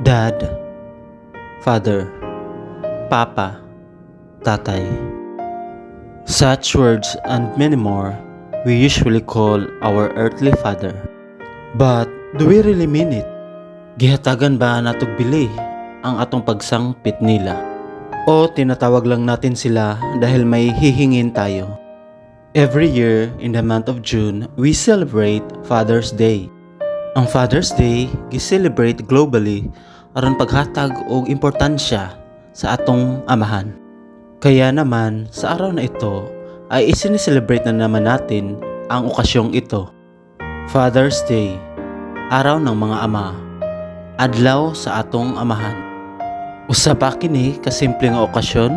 Dad, Father, Papa, Tatay. Such words and many more we usually call our earthly father. But do we really mean it? Gihatagan ba natog bili ang atong pagsangpit nila? O tinatawag lang natin sila dahil may hihingin tayo? Every year in the month of June, we celebrate Father's Day. Ang Father's Day gi-celebrate globally aron paghatag og importansya sa atong amahan. Kaya naman sa araw na ito ay isineselebrate na naman natin ang okasyong ito. Father's Day, araw ng mga ama, adlaw sa atong amahan. Usa ba kini ka simple nga okasyon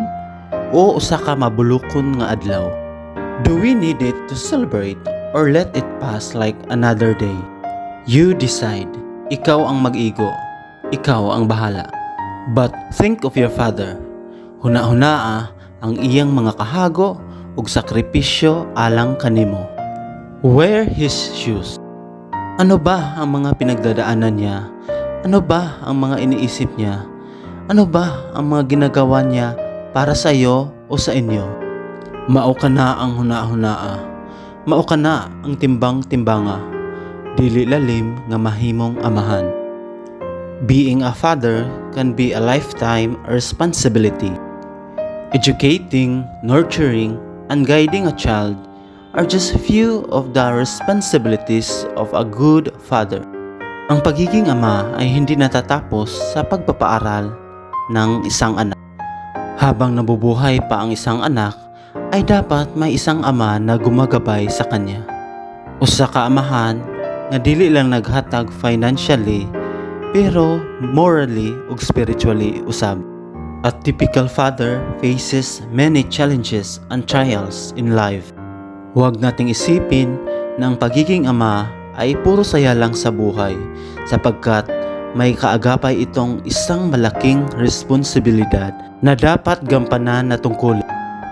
o usa ka mabulukon nga adlaw? Do we need it to celebrate or let it pass like another day? You decide. Ikaw ang mag-igo. Ikaw ang bahala. But think of your father. Huna-hunaa ang iyang mga kahago ug sakripisyo alang kanimo. Wear his shoes. Ano ba ang mga pinagdadaanan niya? Ano ba ang mga iniisip niya? Ano ba ang mga ginagawa niya para sa iyo o sa inyo? Mao kana ang huna-hunaa. Mao kana ang timbang-timbanga. Dili lalim nga mahimong amahan. Being a father can be a lifetime responsibility. Educating, nurturing, and guiding a child are just few of the responsibilities of a good father. Ang pagiging ama ay hindi natatapos sa pagpapaaral ng isang anak. Habang nabubuhay pa ang isang anak, ay dapat may isang ama na gumagabay sa kanya. Usa ka amahan nga dili lang naghatag financially pero morally ug spiritually usab. A typical father faces many challenges and trials in life. Huwag nating isipin na ang pagiging ama ay puro saya lang sa buhay sapagkat may kaagapay itong isang malaking responsibilidad na dapat gampanan na tungkulin.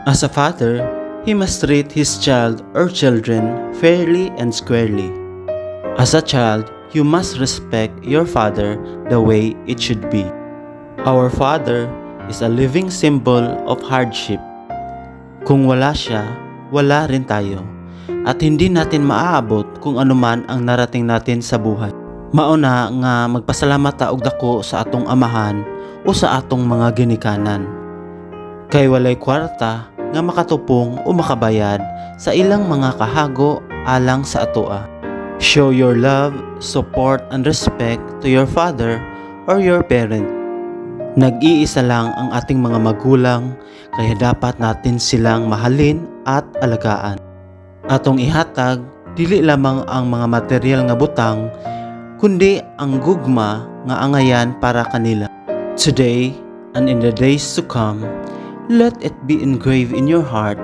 As a father, he must treat his child or children fairly and squarely. As a child, you must respect your father the way it should be. Our father is a living symbol of hardship. Kung wala siya, wala rin tayo. At hindi natin maaabot kung ano man ang narating natin sa buhay. Mauna nga magpasalamat ta og dako sa atong amahan o sa atong mga ginikanan. Kay walay kwarta nga makatupong o makabayad sa ilang mga kahago alang sa atoa. Show your love, support, and respect to your father or your parent. Nag-iisa lang ang ating mga magulang, kaya dapat natin silang mahalin at alagaan. Atong ihatag dili lamang ang mga material nga butang kundi ang gugma nga angayan para kanila. Today and in the days to come, let it be engraved in your heart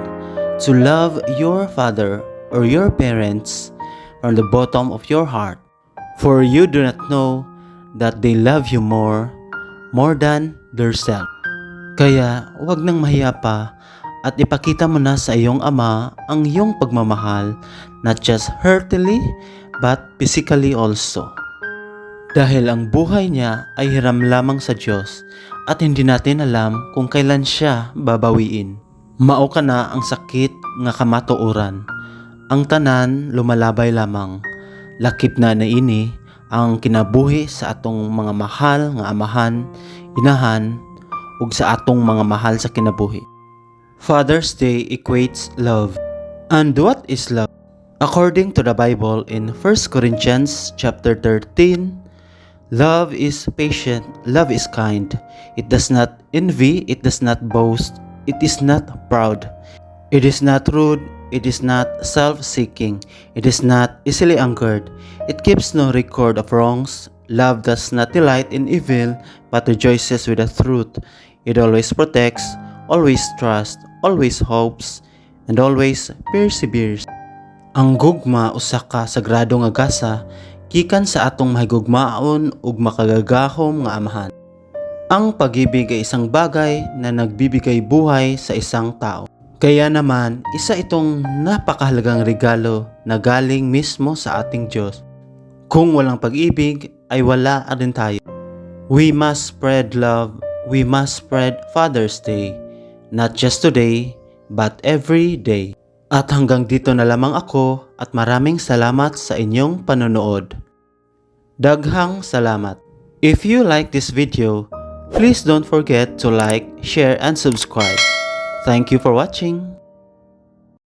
to love your father or your parents from the bottom of your heart. For you do not know that they love you more, more than their self. Kaya wag nang mahiya pa at ipakita mo na sa iyong ama ang iyong pagmamahal, not just heartily, but physically also. Dahil ang buhay niya ay hiram lamang sa Diyos at hindi natin alam kung kailan siya babawiin. Mao kana ang sakit nga kamatuoran. Ang tanan lumalabay lamang. Lakip na niini ang kinabuhi sa atong mga mahal nga amahan, inahan, ug sa atong mga mahal sa kinabuhi. Father's Day equates love. And what is love? According to the Bible in 1 Corinthians chapter 13, love is patient, love is kind. It does not envy, it does not boast, it is not proud. It is not rude, it is not self-seeking, it is not easily angered. It keeps no record of wrongs. Love does not delight in evil, but rejoices with the truth. It always protects, always trusts, always hopes, and always perseveres. Ang gugma usa ka sagrado nga gasa gikan sa atong mahigugmaon ug makagagahom nga amahan. Ang pag-ibig ay isang bagay na nagbibigay buhay sa isang tao. Kaya naman, isa itong napakahalagang regalo na galing mismo sa ating Diyos. Kung walang pag-ibig, ay wala rin tayo. We must spread love, we must spread Father's Day, not just today, but every day. At hanggang dito na lamang ako at maraming salamat sa inyong panonood. Daghang salamat. If you like this video, please don't forget to like, share, and subscribe. Thank you for watching.